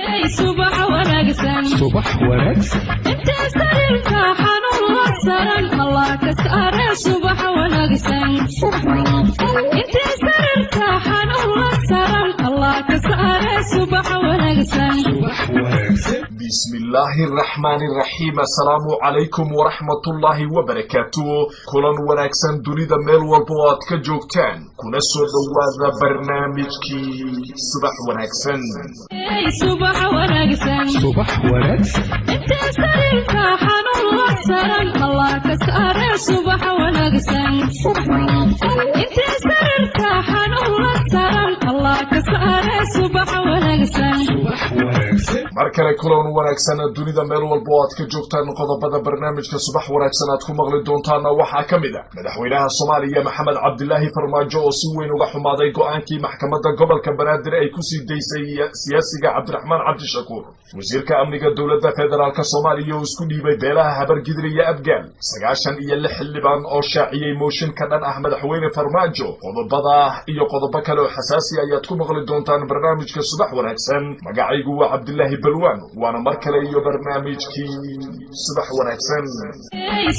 Subax wanaagsan, Subax wanaagsan. Inta sariirta xanuun la saran Allah ka saare. Subax wanaagsan, inta sariirta xanuun la saran Allah ka saare. Subax wanaagsan. Subax wanaagsan. Bismillaahi araxmaani araxiim. Assalaamu calaykum waraxmatullaahi wabarakaatu. Kulan wanaagsan dunida meel walba oo aad ka joogtaan, kuna soo dhowaada barnaamijkii Subax Wanaagsan. Subax wanaagsan. Subax wanaagsan. Inta sariirta xanuun la saran Allah ka saare. Subax wanaagsan, inta sariirta xanuun la saran Allah ka saare. Subax wanaagsan. Subax wanaagsan. Mar kale kulan wanaagsan dunida meel walba oo aad ka joogtaan. Qodobada barnaamijka Subax Wanaagsan aad ku maqli doontaana waxaa ka mid a madaxweynaha Soomaaliya Maxamed Cabdilaahi Farmaajo oo si weyn uga xumaaday go-aankii maxkamadda gobolka Banaadir ay kusii daysay siyaasiga Cabdiraxmaan Cabdishakuur, wasiirka amniga dowladda federaalk Soomaaliya oo isku dhiibay beelaha Habargidir iyo Abgaal, 96 xildhibaan oo shaaciyey mooshin ka dhan ah madaxweyne Farmaajo. Qodobada iyo qodobo kale oo xasaasi ayaad ku maqli doontaan barnaamijka Subax Wanaagsan. Magacaygu waa Cabdilaahi Balwaan, waana mar kale iyo barnaamijkii Subax Wanaagsan.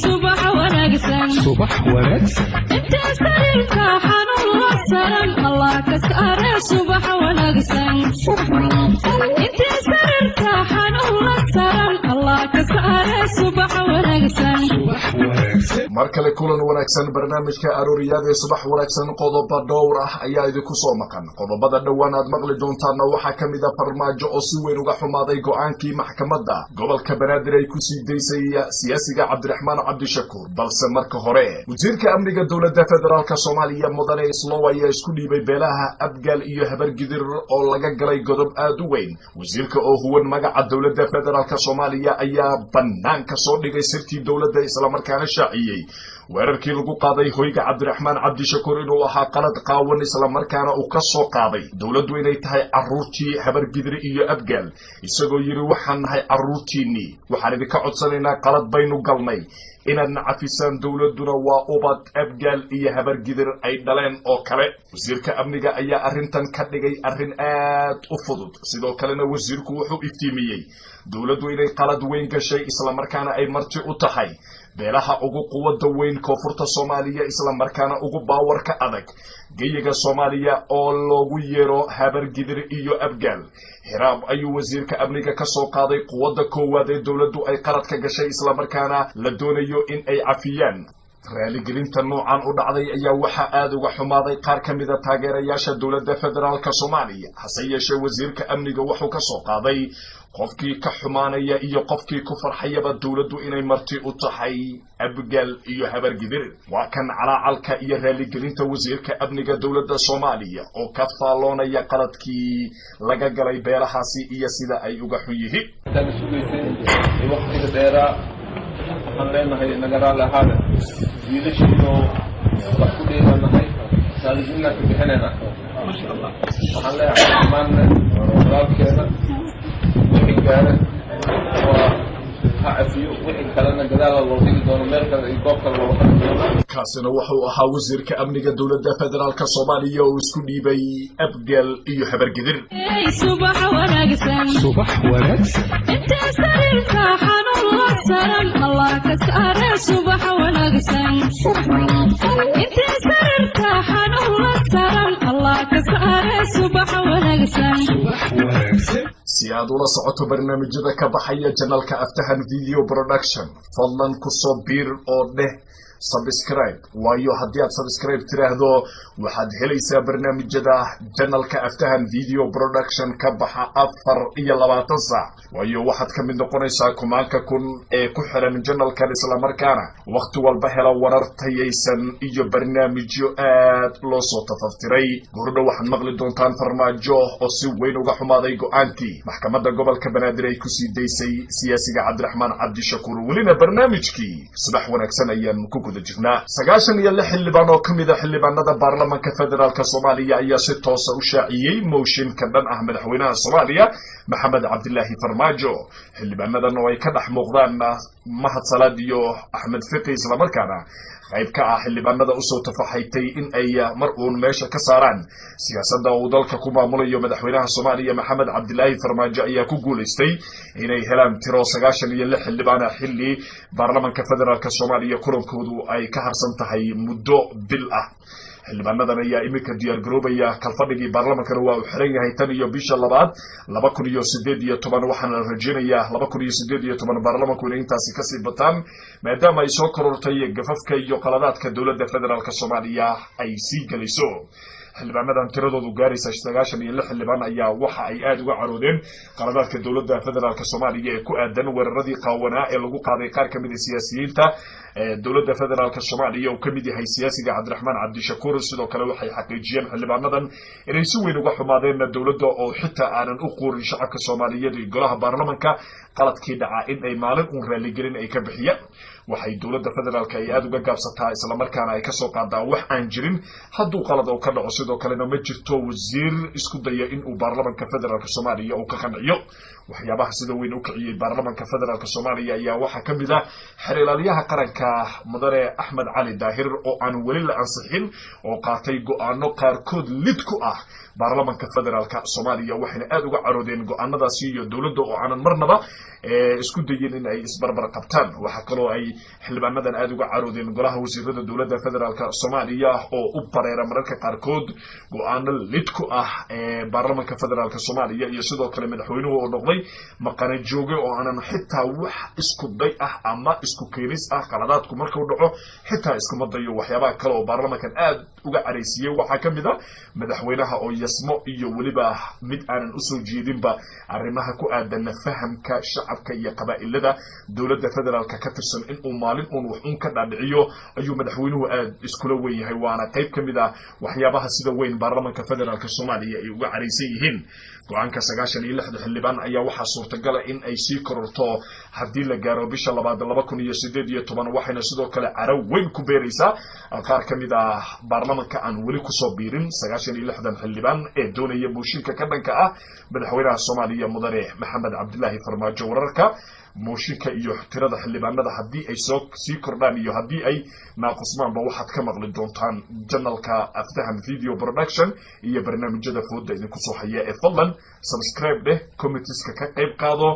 Subax wanaagsan. Subax wanaagsan. Inta sariirta xanuun la saran Allah ka saare. Subax wanaagsan, inta sariirta xanuun la saran Allah ka saare. Subax wanaagsan. Subax wanaagsan. Mar kale kulan wanaagsan. Barnaamijka arooriyaad ee Subax Wanaagsan qodobo dhowr ah ayaa idinku soo maqan. Qodobada dhowaan aad maqli doontaanna waxaa ka mid a Farmaajo oo si weyn uga xumaaday go-aankii maxkamadda gobolka Banaadir ay kusii daysay siyaasiga Cabdiraxmaan Cabdishakuur. Balse marka hore, wasiirka amniga dowladda federaalk Soomaaliya mudane Islow ayaa isku dhiibay beelaha Abgaal iyo Habargidir oo laga galay godob aad u weyn. Wasiirka oo huwan magaca dowladda federaalk Soomaaliya ayaa banaanka soo dhigay sirtii dowladda, islamarkaana shaaciyey weerarkii lagu qaaday hoyga Cabdiraxmaan Cabdishakuur inuu ahaa qalad qaawan, islamarkaana uu ka soo qaaday dowladdu inay tahay caruurtii Habargidir iyo Abgaal, isagoo yidhi: "Waxaan nahay caruurtiinnii, waxaan idinka codsanaynaa, qalad baynu galnay, inaad na cafisaan. Dowladduna waa ubad Abgaal iyo Habargidir ay dhaleen oo kale." Wasiirka amniga ayaa arrintan ka dhigay arrin aad u fudud. Sidoo kalena wasiirku wuxuu iftiimiyey dowladdu inay qalad weyn gashay, islamarkaana ay marti u tahay beelaha ugu quwadda weyn koonfurta Soomaaliya, islamarkaana ugu baawarka adag geyiga Soomaaliya oo loogu yeero Habargidir iyo Abgaal. Hiraab ayuu wasiirka amniga ka soo qaaday quwadda koowaad ee dowladdu ay qalad ka gashay, islamarkaana la doonayo in ay cafiyaan. Raaligelinta noocan u dhacday ayaa waxaa aada uga xumaaday qaar ka mida taageerayaasha dowladda federaalka Soomaaliya. Hase yeeshee wasiirka amniga wuxuu ka soo qaaday qofkii ka xumaanaya iyo qofkii ku farxayaba dowladdu inay marti u tahay Abgaal iyo Habargidir. Waa kan calaacalka iyo raaligelinta wasiirka amniga dowladda Soomaaliya oo ka faalloonaya qaladkii laga galay beelahaasi iyo sida ay uga xun yihiin. Intaan sugaysay ee waktiga dheeraa, waxaan leenahay naga raalli ahaada. Wiilashiinoo wax ku dheelanahay, raaligelinaan ka bixinaynaa. Waxaan leeyahay dhammaanna walaalkeena wixii gaara waa ha cafiyo, wixii kalena gadaala loo dhigi doono, meel kale iyo goob kale looga qabi doono. Kaasina wuxuu ahaa wasiirka amniga dowladda federaalk Soomaaliya oo isku dhiibay Abgaal iyo Habargidir. Subax wanaagsan. Subax wanaagsan. Inta sariirta xanuun la saran Allah ka saare. Subax wanaagsan, inta sariirta xanuun la saran Allah ka saare. Subax wanaagsan. Subax wanaagsan. Si aad ula socoto barnaamijyada ka baxaya channelka Aftahan Video Production, fadlan kusoo biir oo dheh subscribe, waayo haddii aad subscribe tiraahdo waxaad helaysaa barnaamijyada channelka Aftahan Video Production ka baxa 24 saac, waayo waxaad ka mid noqonaysaa kumaanka kun ee ku xiran channelkan, islamarkaana wakhti walba hela warar tayaysan iyo barnaamijyo aad loo soo tafaftiray. Goordhow waxaad maqli doontaan Farmaajo oo si weyn uga xumaaday go-aankii maxkamadda gobolka Banaadir ay kusii daysay siyaasiga Cabdiraxmaan Cabdishakuur. Welina barnaamijkii Subax Wanaagsan ayaan ku guda guda jirnaa. 96 xildhibaan oo ka mid a xildhibaanada baarlamaanka federaalka Soomaaliya ayaa si toosa u shaaciyey mooshinka dhan ah madaxweynaha Soomaaliya Maxamed Cabdilaahi Farmaajo. Xildhibaanadan oo ay ka dhex muuqdaan Mahad Salaad iyo Axmed Fiqi, islamarkaana qayb ka ah xildhibaanada usoo tafaxaytay in ay mar uun meesha ka saaraan siyaasadda uu dalka ku maamulayo madaxweynaha Soomaaliya Maxamed Cabdilaahi Farmaajo, ayaa ku guulaystay inay helaan tiro 96 xildhibaana xilli baarlamaanka federaalka Soomaaliya kulankoodu ay ka harsan tahay muddo bil ah. Xildhibaanadan ayaa iminka diyaar garoobaya kalfadhigii baarlamankana waa uu xiran yahay tan iyo bisha labaad 2018, waxaana la rajeynayaa 2018 baarlamanku inay intaasi kasii bataan, maadaama ay soo korortay gafafka iyo qaladaadka dowladda federaalka Soomaaliya ay sii gelayso. Xildhibaanadan tiradoodu gaaraysa 96 xildhibaan ayaa waxa ay aada uga caroodeen qaladaadka dowladda federaalka Soomaaliya ee ku aadan weeraradii qaawanaa ee lagu qaaday qaar ka mid a siyaasiyiinta dowladda federaalka Soomaaliya, uu ka mid yahay siyaasiga Cabdiraxmaan Cabdishakuur. Sidoo kale waxay xaqiijiyeen xildhibaanadan inay si weyn uga xumaadeen dowladda oo xitaa aanan u quurin shacabka Soomaaliyeed iyo golaha baarlamanka qaladkii dhacaa in ay maalin uun raaligelin ay ka bixiyaan. Waxay dowladda federaalka ay aada uga gaabsataa islamarkaana ay kasoo qaadaa wax aan jirin hadduu qalad oo ka dhaco. Sidoo kalena ma jirto wasiir isku daya in uu baarlamanka federaalka Soomaaliya uu ka qanciyo. Waxyaabaha sida weyn u kiciyey baarlamanka federaalka Soomaaliya ayaa waxaa ka mid ah xeer ilaalyaha qaranka mudane Axmed Cali Daahir oo aan weli la ansixin, oo qaatay go-aano qaarkood lid ku ah baarlamanka federaalka Soomaaliya, waxayna aada uga caroodeen go-aanadaasi iyo dowladda oo aanan marnaba isku dayin in ay isbarbar qabtaan. Waxaa kaloo ay xildhibaanadan aada uga caroodeen golaha wasiirada dowladda federaalka Soomaaliya oo u bareera mararka qaarkood go-aano lid ku ah baarlamanka federaalka Soomaaliya, iyo sidoo kale madaxweynuhu oo noqday maqana jooge oo aanan xitaa wax isku day ah ama isku keenis ah qaladaadku markuu dhaco xitaa iskuma dayo. Waxyaabaha kale oo baarlamankan aada uga caraysiiyey waxaa ka mid a madaxweynaha oo yasmo iyo weliba mid aanan usoo jeedinba arrimaha ku aadan fahamka shacabka iyo qabaa'ilada dowladda federaalka ka tirsan inuu maalin uun wax uun ka dhaadhiciyo ayuu madaxweynuhu aada iskula weyn yahay, waana qayb ka mid ah waxyaabaha sida weyn baarlamanka federaalka Soomaaliya ay uga caraysan yihiin. Go-aanka 96 xildhibaan ayaa waxaa suurtagala in ay sii kororto haddii la gaaro bisha labaad 2018, waxayna sidoo kale caro weyn ku beeraysaa qaar ka mid ah baarlamanka aan weli kusoo biirin 96 xildhibaan ee doonaya mooshinka ka dhanka ah madaxweynaha Soomaaliya mudane Maxamed Cabdilaahi Farmaajo. Wararka mooshinka iyo tirada xildhibaanada haddii ay soo sii kordhaan iyo haddii ay naaqusmaanba waxaad ka maqli doontaan janalka Aftaham Video Production iyo barnaamijyada fooda idinku soo haya ee fadlan subscribe dheh, committeeska ka qayb qaado,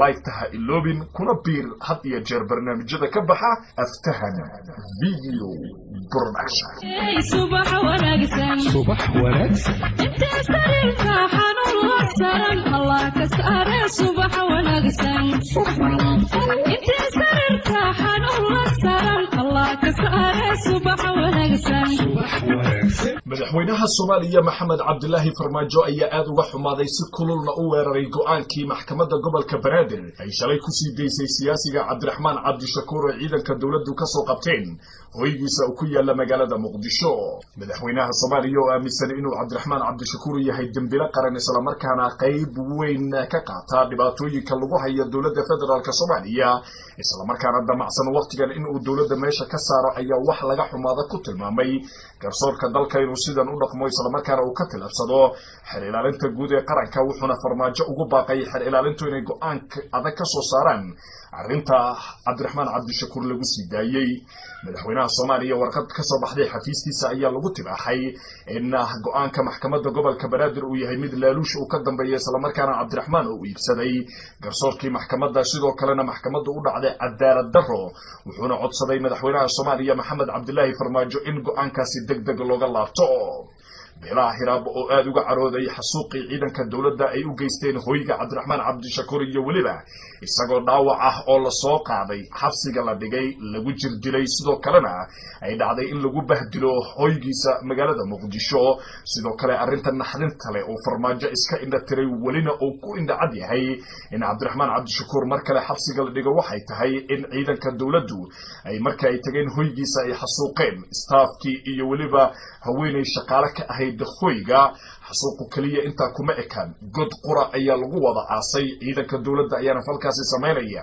like-ta ha iloobin, kuna biir had iyo jeer barnaamijyada ka baxa Aftaham Video Production. Subax wanaagsan. Subax wanaagsan. Inta sariirta xanuun la saran Allah ka saare subax wanaagsan. Inta sariirta xanuun la saran Allah ka saare subax wanaagsan. Subax wanaagsan. Madaxweynaha Soomaaliya Maxamed Cabdilaahi Farmaajo ayaa aada uga xumaaday, si kululna u weeraray go-aankii maxkamadda gobolka Banaadir ay shalay kusii daysay siyaasiga Cabdiraxmaan Cabdishakuur oo ciidanka dowladdu kasoo qabteen hoygiisa uu ku yaala magaalada Muqdisho. Madaxweynaha Soomaaliya oo aaminsan inuu Cabdiraxmaan Cabdishakuur yahay dembilo qaran, islamarkaana qayb weyn ka qaata dhibaatooyinka lagu hayo dowladda federaalka Soomaaliya, islamarkaana damacsan waqtigan inuu dowladda meesha ka saaro, ayaa wax laga xumaada ku tilmaamay garsoorka dalka inuu sidan u dhaqmo, islamarkaana uu ka tilaabsado xeer ilaalinta guud ee qaranka. Wuxuuna Farmaajo ugu baaqay xeer ilaalintu inay go-aan adag ka soo saaraan arrinta Cabdiraxmaan Cabdishakuur lagu sii daayey. Madaxweynaha Soomaaliya warqad ka soo baxday xafiiskiisa ayaa lagu tibaaxay in go-aanka maxkamadda gobolka Banaadir uu yahay mid laaluush uu ka dambeeya, islamarkaana Cabdiraxmaan uu iibsaday garsoorkii maxkamadda, sidoo kalena maxkamaddu u dhacday cadaalad darro. Wuxuuna codsaday madaxweynaha Soomaaliya Maxamed Cabdilaahi Farmaajo in go-aankaasi deg deg looga laabto. Beelaha Hiraab oo aada uga carooday xasuuqii ciidanka dowladda ay u geysteen hoyga Cabdiraxmaan Cabdishakuur iyo weliba isagoo dhaawac ah oo lasoo qaaday xabsiga la dhigay lagu jir dilay, sidoo kalena ay dhacday in lagu bahdilo hoygiisa magaalada Muqdisho. Sidoo kale arrinta naxdinta leh oo Farmaajo iska indha tiray welina uu ku indhacad yahay in Cabdiraxmaan Cabdishakuur mar kale xabsiga la dhigo waxay tahay in ciidanka dowladdu ay marka ay tageen hoygiisa ay xasuuqeen staafkii iyo weliba haweeney shaqaale ka ahayd hoyga. Xasuuqu keliya intaa kuma ekaan, god qura ayaa lagu wada aasay. Ciidanka dowladda ayaana falkaasi samaynaya.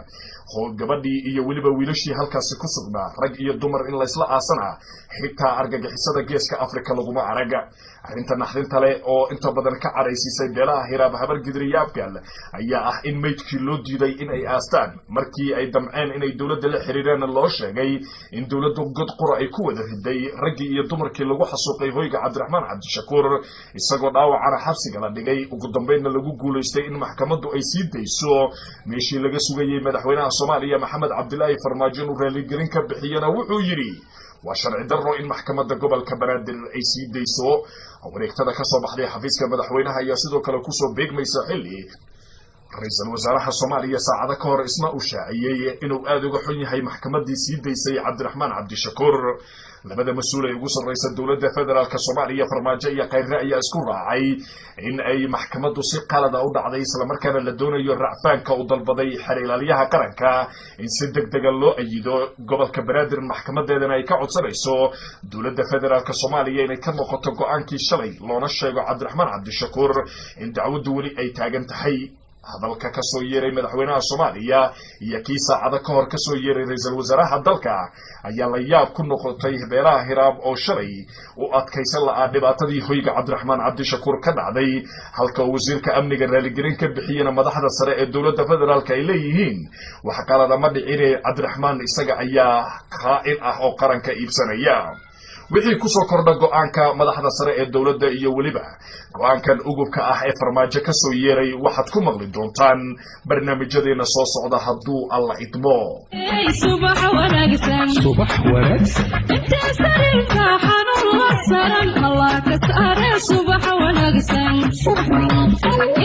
Gabadhii iyo weliba wiilashii halkaasi ku sugnaa, rag iyo dumar in laysla aasana, xitaa argagixisada Geeska Africa laguma araga. Arrinta naxdinta leh oo inta badan ka cadhaysiisay beelaha Hiraab, Habargidir iyo Abgaal ayaa ah in meydkii loo diiday in ay aastaan. Markii ay damceen inay dowladda la xiriireen, loo sheegay in dowladdu god qura ay ku wada riday raggii iyo dumarkii lagu xasuuqay hoyga Cabdiraxmaan Cabdishakuur, isagoo dhaawacana xabsiga la dhigay. Ugu dambeynna lagu guulaystay in maxkamaddu ay sii dayso. Meeshii laga sugayey madaxweynaha Soomaaliya Maxamed Cabdilaahi Farmaajo inuu raaligelin ka bixiyana, wuxuu yidhi waa sharci darro in maxkamadda gobolka Banaadir ay sii dayso. Wareegtada ka soo baxday xafiiska madaxweynaha ayaa sidoo kale kusoo beegmaysa xilli ra-iisul wasaaraha Soomaaliya saacado ka hor isna uu shaaciyey inuu aada uga xun yahay maxkamaddii sii daysay Cabdiraxmaan Cabdishakuur. Labada mas-uul ee ugu sarreysa dowladda federaalka Soomaaliya, Farmaajo iyo Khayre, ayaa isku raacay in ay maxkamaddu si qalada u dhacday, islamarkaana la doonayo racfaanka uu dalbaday xeer ilaalyaha qaranka in si deg dega loo ayido. Gobolka Banaadir maxkamadeedana ay ka codsanayso dowladda federaalka Soomaaliya inay ka noqoto go-aankii shalay, loona sheego Cabdiraxmaan Cabdishakuur in dacwaddu weli ay taagan tahay. Hadalka ka soo yeeray madaxweynaha Soomaaliya iyo kii saacado ka hor kasoo yeeray ra-iisul wasaaraha dalka ayaa la yaab ku noqotay beelaha Hiraab oo shalay u adkaysan la'aa dhibaatadii hoyga Cabdiraxmaan Cabdishakuur ka dhacday. Halka uu wasiirka amniga raaligelin ka bixiyena, madaxda sare ee dowladda federaalka ay leeyihiin wax qalada ma dhicine, Cabdiraxmaan isaga ayaa khaa'in ah oo qaranka iibsanaya. Wixii kusoo kordha go-aanka madaxda sare ee dowladda iyo weliba go-aankan ugubka ah ee Farmaajo kasoo yeeray waxaad ku maqli doontaan barnaamijyadeena soo socda, hadduu Alla idmo. Subax wanaagsan. Subax wanaagsan. Inta sariirta xanuun la saran Allah ka saare, subax wanaagsan.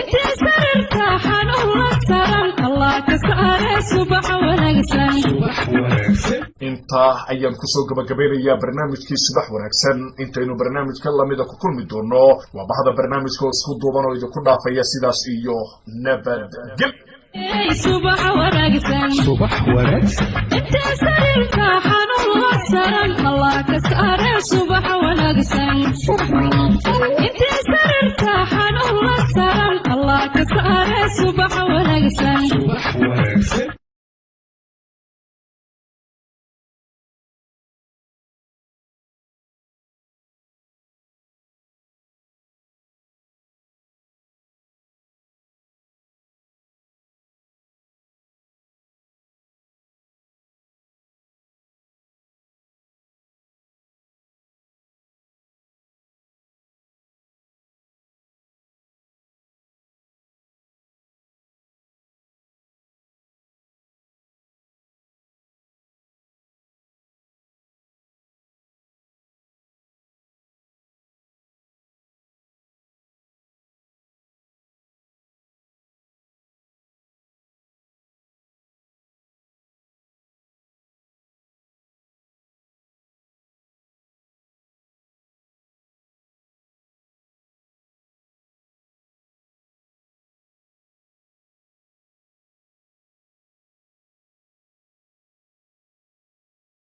Inta sariirta xanuun la saran Allah ka saare, subax wanaagsan. Subax wanaagsan. Intaa ayaan kusoo gabagabeynayaa barnaamijkii Subax Wanaagsan. Intaynu barnaamijka lamida ku kulmi doono, waa bahda barnaamijka oo isku duuban oo idinku dhaafaya sidaas iyo nabadgel. Subax wanaagsan. Subax wanaagsan. Inta sariirta xanuun la saran Allah ka saare, subax wanaagsan. Inta sariirta xanuun la saran Allah ka saare, subax wanaagsan.